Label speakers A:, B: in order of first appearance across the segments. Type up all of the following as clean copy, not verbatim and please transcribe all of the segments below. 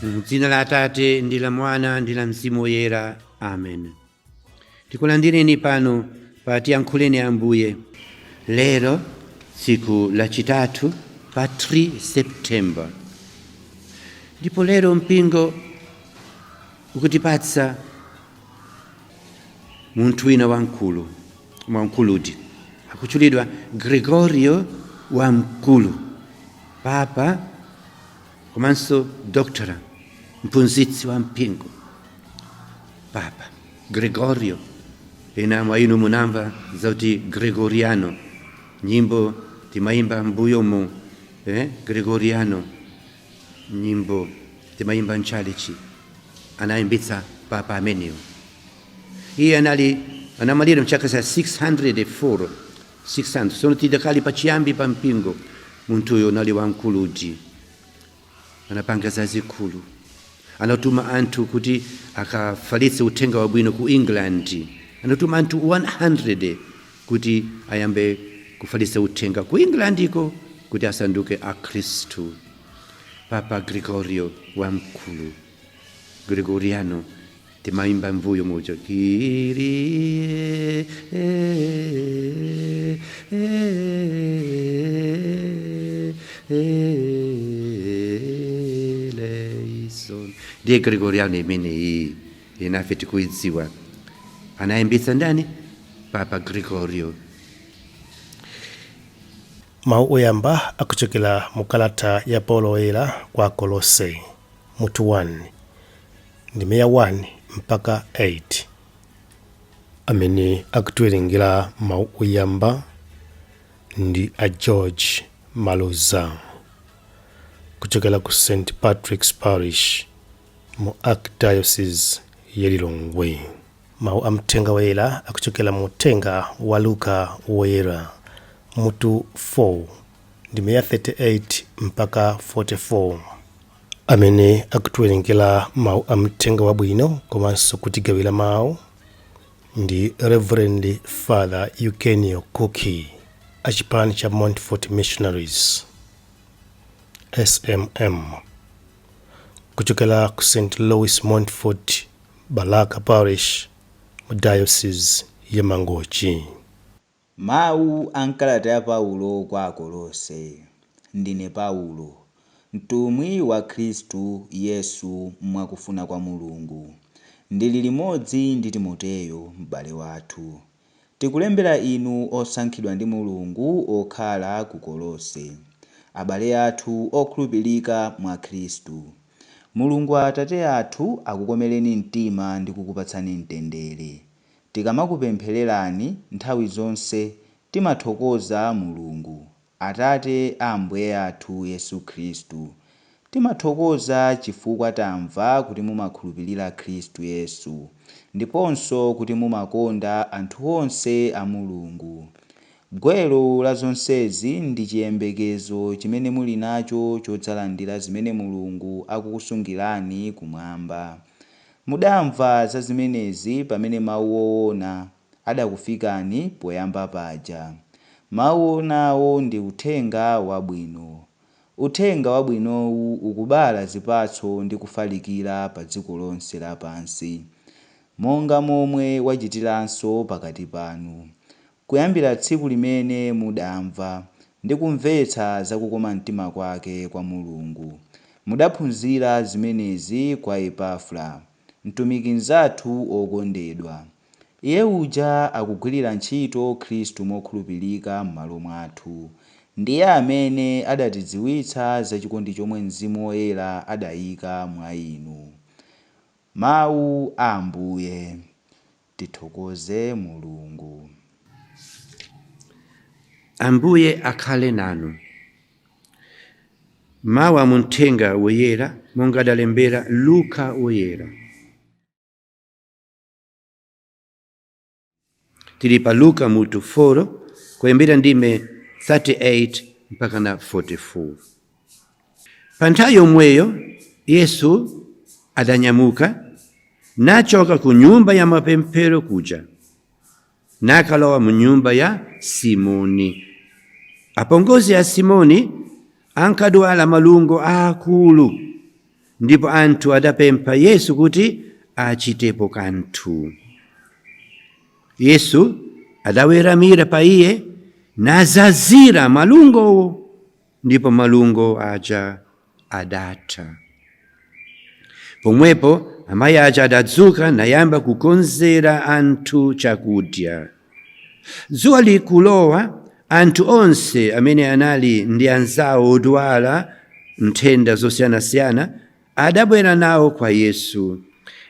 A: M'dzina la Atate ndi la Mwana ndi la Mzimu Woyera. Amen. Tikulandireni pano pa Tiyankhuleni Ambuye lero tsiku lachitatu pa 3 September. Ndipo lero mpingo ukutipatsa munthu wina wamkulu, wamkuludi akutchulidwa Gregorio Wamkulu, papa komanso doctor, mphunzitsi wa mpingo. Papa Gregorio, ena mwa inu munamva zoti Gregoriano, nyimbo timayimba mbuyomu, Gregoriano, nyimbo timayimba mchalichi, anayimbitsa papa ameneyo. Iye anali anamwalira mchaka cha 604, 600, sono tidakali pachiyambi pa mpingo. Munthuyo anali wamkuludi, anapanga zazikulu, anatuma anthu kuti akafalitse uthenga wabwino ku England. Anatuma anthu 100 kuti ayambe kufalitsa uthenga ku England iko kuti asanduke akhristu. Papa Gregorio Wamkulu, Gregoriano, timayimba mbuyo muja Kyrie eleison. Ndiye Gregoriano imeneyi, inafe tikuidziwa. Anayimbitsa ndani? Papa Gregorio.
B: Mawu oyamba akuchokera mu kalata ya Paulo Woyera kwa Kolose, mutu 1, ndime ya 1 mpaka 8. Amene akutiwerengera mawu oyamba ndi a George Maluza kuchokera ku St Patrick's Parish mu Archdiocese ya Lilongwe. Mawu a Mthenga Woyera akuchokera mu Uthenga wa Luka Woyera, mutu 4, ndime ya 38 mpaka 44. Amene akutiwerengera mawu a Mthenga Wabwino komanso kutigawira mawu ndi Reverend Father Eugenio Kuki, achipani cha Montfort Missionaries, SMM, kuchokera ku St Louis Montfort Balaka Parish mu Diocese ya Mangochi.
C: Mawu a m'kalata ya Paulo kwa Akolose. Ndine Paulo, mtumwi wa Khristu Yesu mwakufuna kwa Mulungu. Ndili limodzi ndi Timoteyo, m'bale wathu. Tikulembera inu osankhidwa ndi Mulungu okhala ku Kolose, abale athu okhulupirika mwa Khristu. Mulungu Atate athu akukomereni mtima ndi kukupatsani mtendere. Tikamakupemphererani nthawi zonse, timathokoza Mulungu, Atate a Ambuye athu Yesu Khristu. Timathokoza chifukwa tamva kuti mumakhulupirira Khristu Yesu, ndiponso kuti mumakonda anthu onse a Mulungu. Gwero la zonsezi ndi chiyembekezo chimene muli nacho chodzalandira zimene Mulungu akukusungirani kumwamba. Mudamva za zimenezi pamene mawu oona adakufikani poyamba paja. Mawu oonawo ndi uthenga wabwino. Uthenga wabwinowu ukubala zipatso ndi kufalikira pa dziko lonse lapansi, monga momwe wachitiranso pakati panu, kuyambira tsiku limene mudamva ndi kumvetsa za kukoma mtima kwake kwa Mulungu. Mudaphunzira zimenezi kwa Epafra, mtumiki mnzathu wokondedwa. Iye uja akugwirira ntchito Khristu mokhulupirika m'malo mwathu. Ndiye amene adatidziwitsa za chikondi chomwe Mzimu Woyera adayika mwa inu. Mawu a Ambuye. Tithokoze Mulungu.
A: Ambuye akhale nanu. Mawu a Muthenga Woyera monga adalembera Luka Woyera. Tili pa Luka mutu 4, kuyambira ndime 38 mpaka na 44. Pa nthawi yomweyo Yesu adanyamuka nachoka ku nyumba ya mapemphero kuja, nakalowa mu nyumba ya Simoni. Apongozi a Simoni ankadwala malungo aakulu, Ndipo anthu adapempha Yesu kuti achitepo kanthu. Yesu adaweramira pa iye nazazira malungowo, ndipo malungo aja adatha. Pomwepo amayi aja adadzuka nayamba kukonzera anthu chakudya. Dzuwa likulowa, anthu onse amene anali ndi anzawo odwala nthenda zosiyanasiyana adabwera nawo kwa Yesu.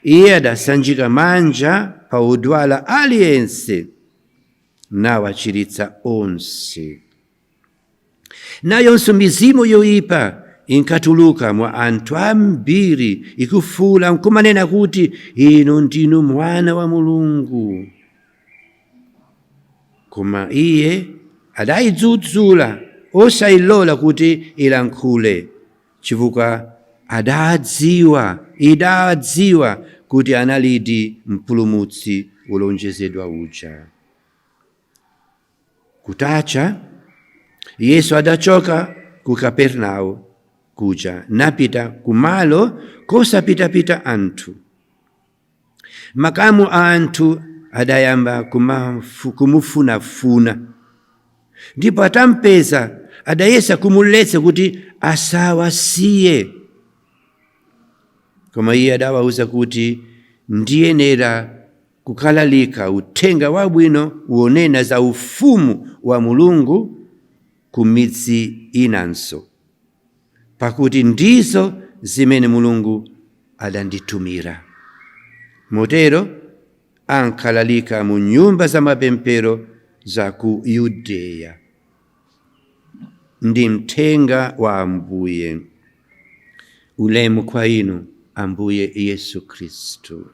A: Iye adasanjika manja pa odwala aliyense nawachiritsa onse. Nayonso mizimu yoyipa inkatuluka mwa anthu ambiri ikufuula nkumanena kuti, Inu ndinu Mwana wa Mulungu. Koma iye adayidzudzula osayilola kuti ilankhule, chifukwa idadziwa kuti analidi Mpulumutsi wolonjezedwa uja. Kutacha, Yesu adachoka ku Kapernao kuja napita kumalo kosapitapita anthu. Makamu a anthu adayamba kumufunafuna, ndipo atampeza adayesa kumuletsa kuti asawasiye. Koma iye adawawuza kuti, ndiyenera kukalalika uthenga wabwino wonena za ufumu wa Mulungu ku midzi inanso, pakuti ndizo zimene Mulungu adanditumira. Motero ankalalika mu nyumba za mapemphero za ku Yudeya ndi mthenga wa Ambuye. Ulemu kwa inu, Ambuye Yesu Khristu.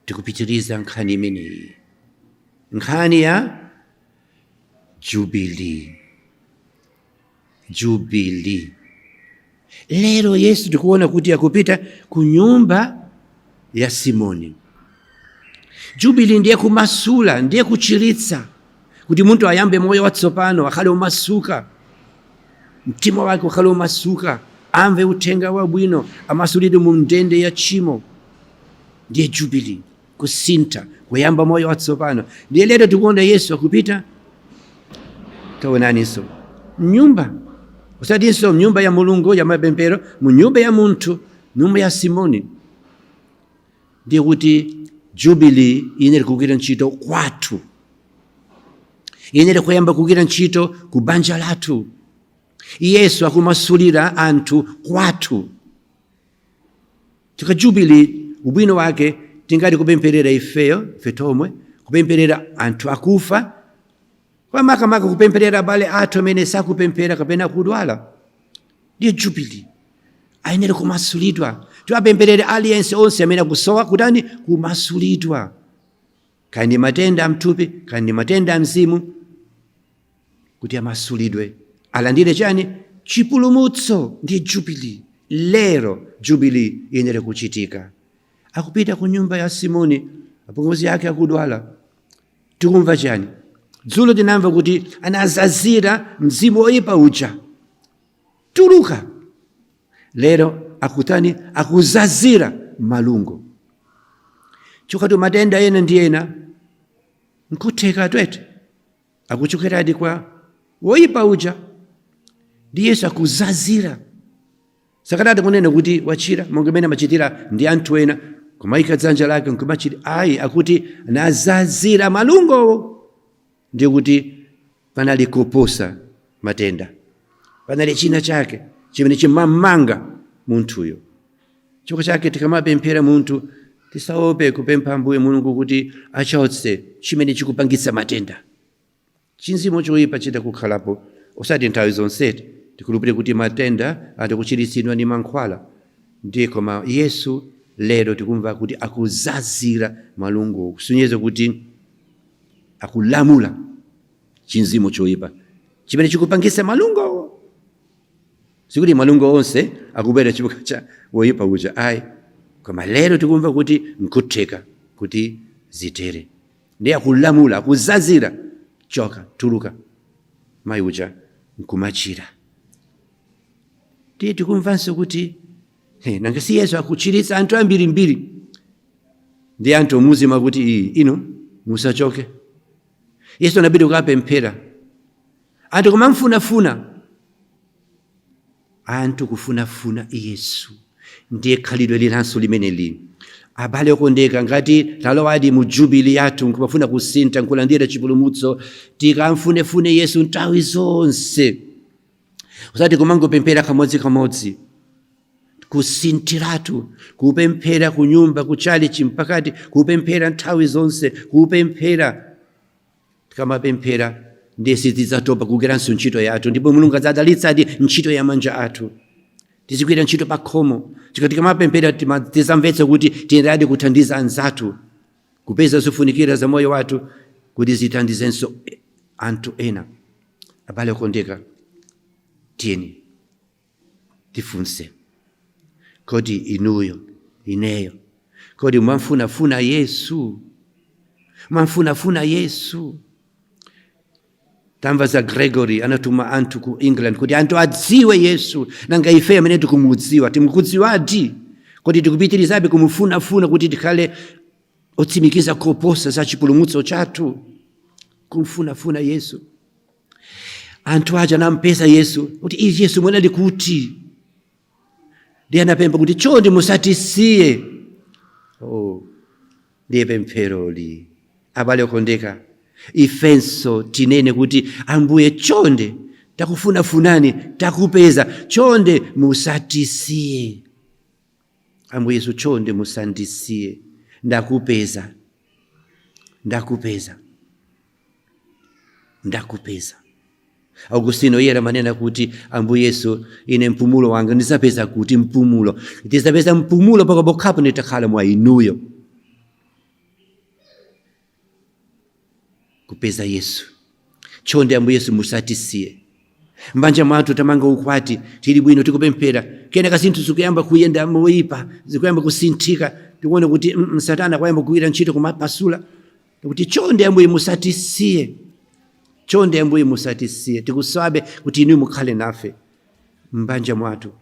A: Tikupitiriza nkhani imeneyi, nkhani ya Jubilee. Jubilee. Lero Yesu tikuona kuti akupita ku nyumba ya Simoni. Jubilee ndiye kumasula, ndiye kuchiritsa, kuti munthu ayambe moyo watsopano, akhale umasuka, mtima wake ukhale umasuka, amve uthenga wabwino, amasulidwe mu ndende ya tchimo. Ndiye Jubilee, kusintha, kuyamba moyo watsopano. Ndiye lero tikuona Yesu akupita, taonaninso mnyumba, usatinso mnyumba ya Mulungu ya mapemphero, mu nyumba ya munthu, nyumba ya Simoni. Ndiye kuti Jubilee iyenera kugwira ntchito kwathu, iyenera kuyamba kugwira ntchito ku banja lathu. Yesu akumasulira anthu kwathu. Tika Jubilee ubwino wake tingati kupempherera ifeyo, ife tomwe, kupempherera anthu akufa, kwa makamaka kupempherera abale athu amene sakupemphera kapena kudwala. Ndiye Jubilee ayenera kumasulidwa. Tiwapempherere aliyense onse amene akusowa kutani, kumasulidwa, kaya ndi matenda amthupi, kaya ndi matenda a mzimu, kuti amasulidwe, alandire chani, chipulumutso. Ndiye Jubilee. Lero Jubilee iyenera kuchitika. Akupita ku nyumba ya Simoni, apongozi ake akudwala. Tikumva chani? Dzulo tinamva kuti anazazira mzimu woyipa uja, tuluka. Lero akutani? Akuzazira malungo. Chokati matenda ena ndi ena nkutheka twete akuchokeradi kwa woyipa uja, ndi Yesu akuzazira. Sakadati kunena kuti wachira monga mmene amachitira ndi anthu ena, kumayika dzanja lake nkumachira. Ayi, akuti nazazira malungowo, ndiye kuti panali koposa matenda, panali china chake chimene chimamanga munthuyo. Chifukwa chake tikamapemphera munthu, tisaope kupempha Ambuye Mulungu kuti achotse chimene chikupangitsa matenda. Chinzimu choyipa chita kukhalapo, osati nthawi zonse. Tikhulupirire kuti matenda atikuchiritsidwa ndi mankhwala, ndiye koma Yesu lero tikumva kuti akuzazira malungo, kusonyeza kuti akulamula chinzimu choyipa chimene chikupangitsa malungowo. Sikuti malungo onse akubwera chifukwa cha woyipa uja, ayi, koma lero tikumva kuti nkutheka kuti zitere. Ndiye akulamula, akuzazira, choka, tuluka. Mayi uja nkumachira. Tiye tikumvanso kuti hey, nanga si Yesu akuchiritsa anthu ambirimbiri, ndi anthu omuzima kuti iyi ino musachoke. Yesu anapita kukapemphera, anthu kumamfunafuna, anthu kufunafuna Yesu. Ndiye khalidwe linanso limene lili, abale okondeka, ngati talowadi mu jubili yathu nkumafuna kusintha nkulandira chipulumutso, tikamfunefune Yesu nthawi zonse, usati kumangopemphera kamodzi-kamodzi, kusinthiratu, kupemphera kunyumba, kuchalichi, mpakati kupemphera nthawi zonse, kupemphera. Tikamapemphera ndiye sitidzatopa kugwiranso ntchito yathu, ndipo Mulungu adzadalitsadi ntchito ya manja athu. Tizigwira ntchito pa khomo, tikamapemphera tizamvetsa kuti tiyenderadi kuthandiza anzathu kupeza zofunikira za moyo wathu kuti zithandizenso anthu ena. Abale okondeka, tiyeni tifunse, kodi inuyo, ineyo, kodi mwamfunafuna Yesu? Mwamfunafuna Yesu? Tamva za Gregory, anatuma anthu ku England kuti anthu adziwe Yesu. Nanga ife amene tikumudziwa, timukudziwadi? Kodi tikupitirizabe kumufunafuna kuti tikhale otsimikiza koposa za chipulumutso chathu? Kumfunafuna Yesu. Anthu aja anampeza Yesu kuti izi Yesu mwenali kuti, ndiye anapempha kuti chonde musatisiye. Oh, ndiye pempheroli, abale okondeka, ifenso tinene kuti Ambuye chonde takufunafunani, takupeza, chonde musatisiye. Ambuye Yesu chonde musandisiye, ndakupeza, ndakupeza, ndakupeza. Augustino yera manena kuti Ambuye Yesu, ine mpumulo wanga ndizapeza kuti mpumulo, ndizapeza mpumulo pakabokhapo nditakhala mwa inuyo. Kupeza Yesu. Chonde Ambuye Yesu musatisiye. Mbanja mwathu tamanga ukwati, tili bwino, tikupemphera, kenaka zinthu zikuyamba kuyenda moyipa, zikuyamba kusinthika, tikuona kuti Satana akuyamba kugwira ntchito kumapasula, kuti chonde Ambuye musatisiye, chonde Ambuye musatisiye, tikusabe kuti inu mukhale nafe mbanja mwathu.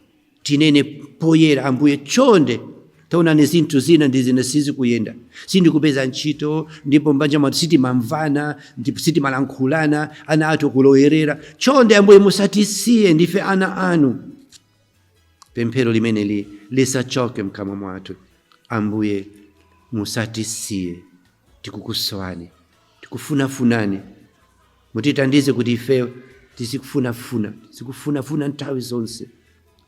A: Tinene poyera, Ambuye chonde taonani zinthu zina ndi zina sizikuyenda, sindikupeza ntchito, ndipo mbanja mwathu sitimamvana, ndipo sitimalankhulana, ana athu kulowerera, chonde Ambuye musatisiye, ndife ana anu. Pemphero limeneli lisachoke mkamwa mwathu. Ambuye musatisiye, tikukusowani, tikufunafunani, mutithandize kuti ife tizikufunafuna, tizikufunafuna nthawi zonse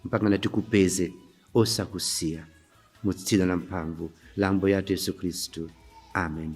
A: mpaka tikupeze osakusiya, mu dzina la mphamvu la Ambuye athu Yesu Khristu, amen.